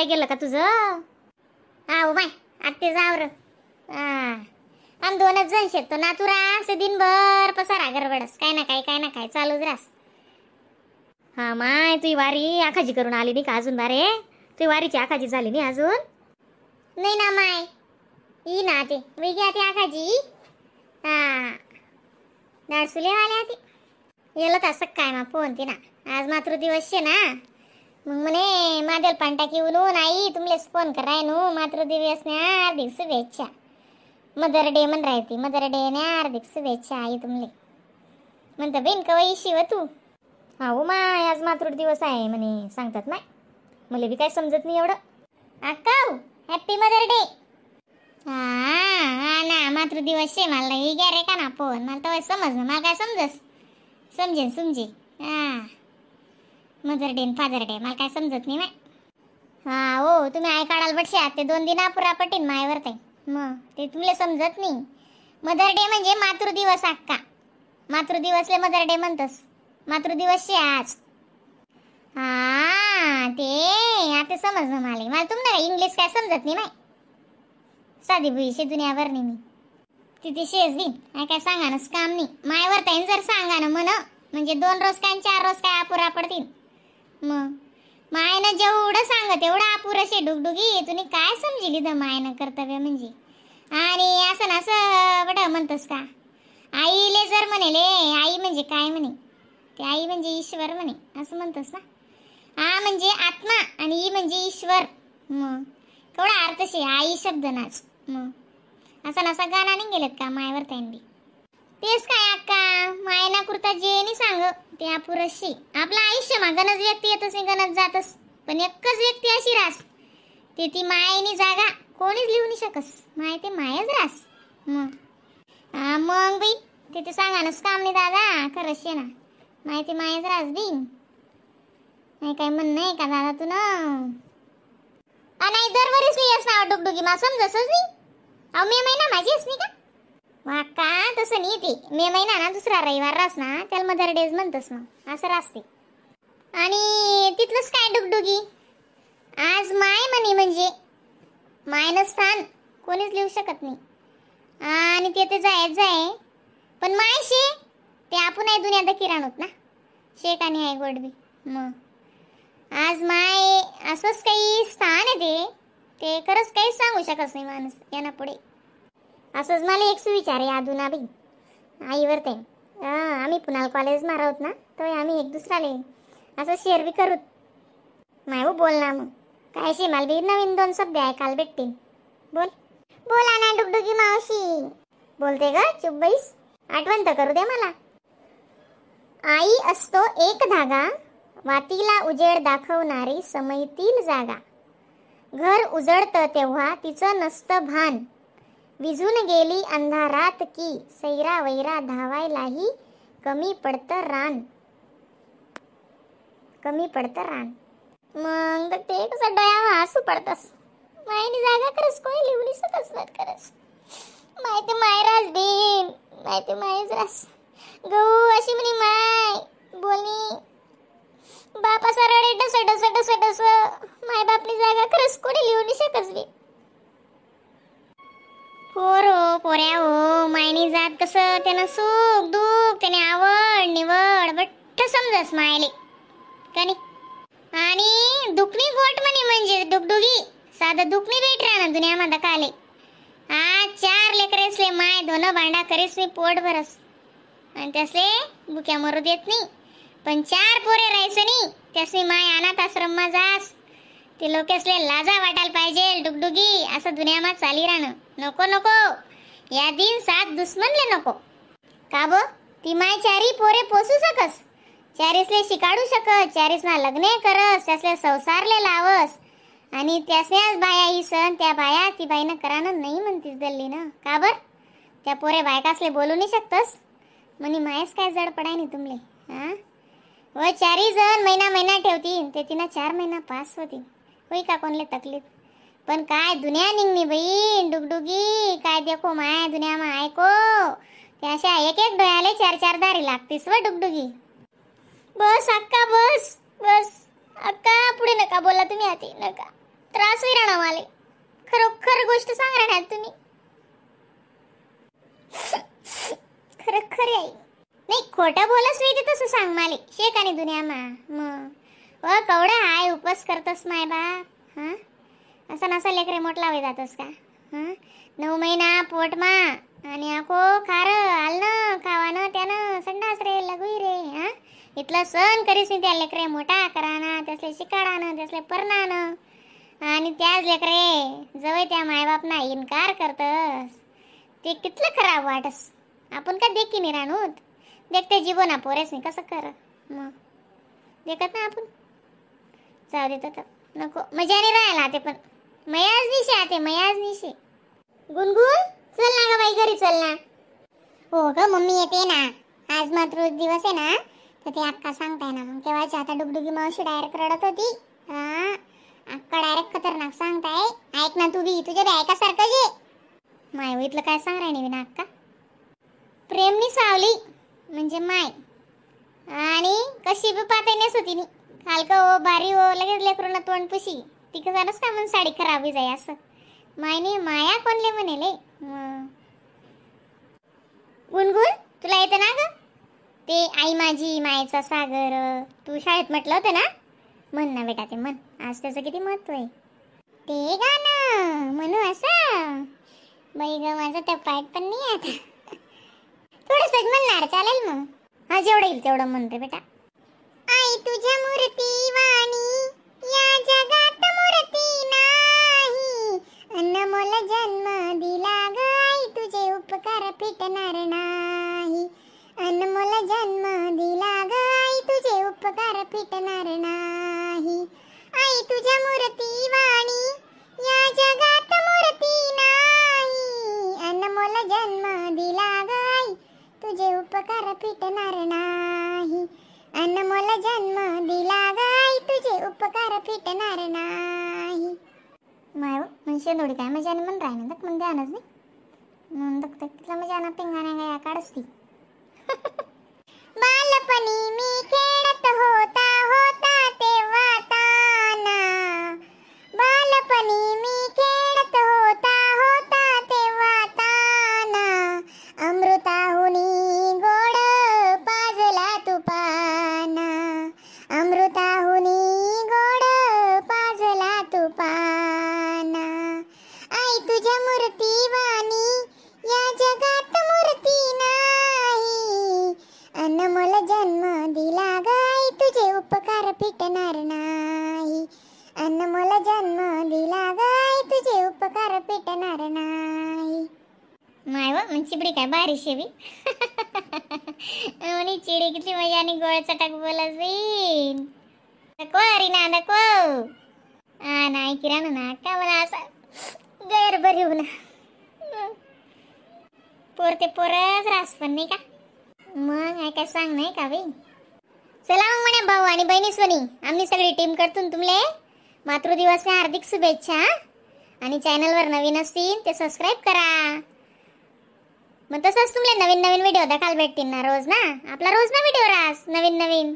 आवराय गेलं का तुझं? हा हो माय आत्तेच आवर. हा आम दोनच जण शेतो ना तू रास दिनभर पसारा गडबडस काय ना काय काय ना काय चालूच रास. हा माय तुझी वारी आखाजी करून आली नाही का अजून? बारे तुझी वारीची आखाजी झाली नाही अजून? नाही ना माय ई ना ते वेगळी ते आखाजी. हा नाडसुले आल्या ते येलं तसं काय मा फोन ते ना आज मातृदिवस शे ना मग म्हणे मादेल पान टाकी उनून आई तुमलेच फोन कराय नू मातृदिवस ने हार्दिक शुभेच्छा. मदर डे म्हण राहते मदर डे ने हार्दिक शुभेच्छा आई तुमले म्हणतं बेन कवा येशी व तू? हा हो माय आज मातृदिवस आहे म्हणे सांगतात माय मला बी काय समजत नाही एवढं. अक्का happy mother day. हा हा ना मातृदिवस शे मला ही घ्या रे का ना फोन मला तर समज ना मला काय समजस समजेन समजे. हा mother day father day मला काय समजत नाही माय. हा हो तुम्ही आई काढाल बटशा ते 2 दिन अपुरा पटीन मायवर ते मग ते तुला समजत नाही. मदर डे म्हणजे मातृदिवस अक्का मातृदिवसले मदर डे म्हणतस मातृदिवस शे आज. हा ते आता समजलं मला मला तुम्हाला इंग्लिश काय समजत नाही माय साधी भुईशे दुनियाभर नाही मी तिथे शेज बी काय काय सांगा ना काम नाही मायवर ताईन जर सांगा ना म्हण म्हणजे 2 रोज काय 4 रोज काय अपुरा पडतील. मग मायनं जेवढं सांग तेवढं अपुरं शे डुगडुगी तुम्ही काय समजिली तर मायनं कर्तव्य म्हणजे. आणि असं ना असं बडं म्हणतस का आईले जर म्हणेले आई म्हणजे काय म्हणे ते आई म्हणजे ईश्वर म्हणे असं म्हणतस ना. आ म्हणजे आत्मा आणि ई म्हणजे ईश्वर मग केवढा अर्थ शे आई शब्द नाच. मग असं नसा गाणं नाही गेलेत का मायवर ताईन बी तेच काय अक्का मायना कुर्ता जे नाही सांग ते अपुरशी आपलं आयुष्य मा गणज व्यक्ती येतच नाही गणज जातस पण एकच व्यक्ती अशी रास ते ती मायनी जागा कोणीच लिहू नाही शकस माय ते मायच रास. मग मग बाई ते ते सांगा नस काम नाही दादा खरंच शे ना माय ते मायच रास बी नाही काय म्हणणं आहे का दादा तू ना? नाही दरवरीच मी येस नाव डुगडुगी मा समजसच नाही. अहो मे महिना माझी नाही का वा का तसं नाही ते मे महिना ना दुसरा रविवार रास ना त्याला मदर डेज म्हणतस ना असं रासते. आणि तिथलंच काय डुगडुगी आज माय म्हणे म्हणजे मायनं स्थान कोणीच लिहू शकत नाही आणि ते ते जायचं आहे पण माय शे ते आपण आहे दुनिया किराण होत ना शेक आणि आहे गोडबी. मग आज माय असंच काही स्थान आहे ते ते खरंच काहीच सांगू शकत नाही माणूस यांना पुढे. असंच मला एक सुविचार आहे अधुना बी आईवर ते आम्ही पुण्याला कॉलेज मारवत ना तर आम्ही एक दुसऱ्याले असं शेअर बी करूत माय हो बोल ना मग काय शे मला बी नवीन 2 शब्द ऐकायला भेटतील. बोल बोला ना डुगडुगी मावशी बोलते ग चुप बैस आठवण तर करू दे मला. आई असतो एक धागा वातीला उजेड दाखवणारी समयतील जागा घर उजळतं तेव्हा तिचं नसतं भान विजून गेली अंधारात की सैरा वैरा धावायलाही कमी पडतं रान कमी पडतं रान. मग ते कसं डोळ्यावर हसू पडतस मायनी जागा खरंच कोणी लिहू नाही शकत नाही खरंच माय ते माय रास देईन माय ते मायच रास गहू अशी म्हणे माय बोलणी बापा सरळ डस डस डस डस माय बापनी जागा खरंच कोणी लिहू नाही शकत बी. पोर हो पोऱ्या हो मायनी जात कसं त्यानं सुख दुःख त्याने आवड निवड बट्ट समजस मायले का नाही. आणि दुखणी गोट म्हणे म्हणजे डुगडुगी साधं दुखणी भेट राहणार दुनियामध्ये काले. हा 4 लेकरेसले माय दोन भांडा करीस मी पोट भरस आणि त्यासले भुक्या मरू देत नाही पण 4 पोरे राहायचं नाही त्यासनी माय अनाथ आश्रममा जास ते लोकेसले लाजा वाटायला पाहिजे डुगडुगी असं दुनियामा चाली राहणं नको नको या दिन 7 दुश्मनले नको का ब ती माय 4 पोरे पोसू शकस चारीसले शिकाडू शकस चारीसना लग्ने करस त्यासले संसारले लावस आणि त्यासन्याच बाया ही सण त्या बाया ती बाईनं करानं नाही म्हणतीस दल्ली ना का बर त्या पोरे बायकासले बोलू नाही शकतस म्हणे मायच काय जड पडाय नाही तुमले. हां व 4 जण महिना महिना ठेवतील ते तिनं 4 महिना पास होतील होई का कोणले तकलीफ पण काय दुनिया निघणी बहीण डुगडुगी काय देखो माय दुनिया मा ऐको त्या अशा एक एक डोळ्याले 4 4 दारी लागतीस व डुगडुगी. बस अक्का बस बस अक्का पुढे नका बोला तुम्ही आते नका. त्रास होई राहणार मला. खरोखर गोष्ट सांग राहणार तुम्ही, खरं खरे आई नाही खोटं बोलस नाही तसं सांग माले. शेक आणि दुनिया मा मग व कवडा हाय उपवास करतस माय बाप. हां असं नसा लेकरे मोठ लावे जातस का? हां 9 महिना पोटमा आणि आखो खार आलनं खावानं त्यानं संडास रे लगुई रे. हां इथलं सण करीस नाही त्या लेकरे मोठा कराना, त्यासले शिकाडानं, त्यासले परनानं आणि त्याच लेकरे जवळ त्या मायबापना इन्कार करतस ते कितलं खराब वाटस. आपण का देखी नाही राहणूत देखते जीवन ना पोरेस नाही कसं कर मग देखत ना आपण. जाऊ देत नको मजा नाही राहिला ते पण मयाज निशे आते मयाज निशे. गुनगुन चल ना ग बाई घरी चल ना. हो ग मम्मी येते ना, आज मातृ दिवस आहे ना तर ते अक्का सांगताय ना. मग तेव्हाची आता डुगडुगी मावशी डायरेक्ट रडत होती. हा अक्का डायरेक्ट खतरनाक सांगताय, ऐक ना तू बी तुझ्या बी ऐकासारखं जे माय इथलं काय सांग राहिली ना अक्का. प्रेमनी सावली म्हणजे माय आणि कशी बी पाहता नेस होती नी हलकं हो भारी हो लगेच लेकरूंना तोंड पुशी ती कसं का म्हणून साडी खराब होई जाई असं मायने माया कोणले म्हणेले. गुनगुन तुला येतं ना ग ते आई माझी मायेचा सागर तू शाळेत म्हटलं होतं ना, म्हण ना बेटा ते म्हण, आज त्याचं किती महत्व आहे ते गाणं म्हणू असं. बाई ग माझं तर पाठ पण नाही आता, थोडंसंच म्हणणार चालेल मग. हा जेवढं येईल तेवढं म्हण रे बेटा. आई तुझ्या मूर्ती वाणी या जगात मूर्ती नाही, अनमोल जन्म दिला ग आई तुझे उपकार फिटणार नाही, अनमोल जन्म दिला ग आई तुझे उपकार फिटणार नाही, आई तुझ्या मूर्ती वाणी या जगात मूर्ती नाही, अनमोल जन्म दिला ग आई तुझे उपकार फिटणार नाही, अनमोल जन्म दिला ग आई तुझे उपकार फिटणार नाही. माय म्हणजे थोडी काय मजा म्हण राहिना तक मन ध्यानच नाही म्हणून तक तिथला मजा ना पिंगाने गया काढस ती. बालपणी मी खेळत होता होता तेव्हा ताना, बालपणी मी खेळत होता होता तेव्हा ताना, अमृताहुनी गोड पाजला तुपाना, अमृताहुनी गोड पाजला तुपाना, आई तुझ्या मूर्ती वाणी या जगात मूर्ती नाही, अनमोल जन्म दिला ग आई तुझे उपकार फिटणार नाही, अनमोल जन्म दिला ग आई तुझे उपकार फिटणार नाही. माय व मग चिबडी काय भारी शेवी आणि चिडी किती मजा आणि गोळ चटक बोलस बीन नको अरे ना नको हा नाही किराणा ना का मला असं गैरबरी होऊ ना पोर ते पोरच रास पण नाही का मग काय काय सांग नाही का बाई. चला मग म्हणे भाऊ आणि बहिणी सोनी आम्ही सगळी टीम करतून तुमले मातृदिवसच्या हार्दिक शुभेच्छा आणि चॅनलवर नवीन असतील ते सबस्क्राईब करा. मग तसंच तुमले नवीन नवीन व्हिडिओ दाखवायला भेटतील ना रोज ना, आपला रोज ना व्हिडिओ रास नवीन नवीन.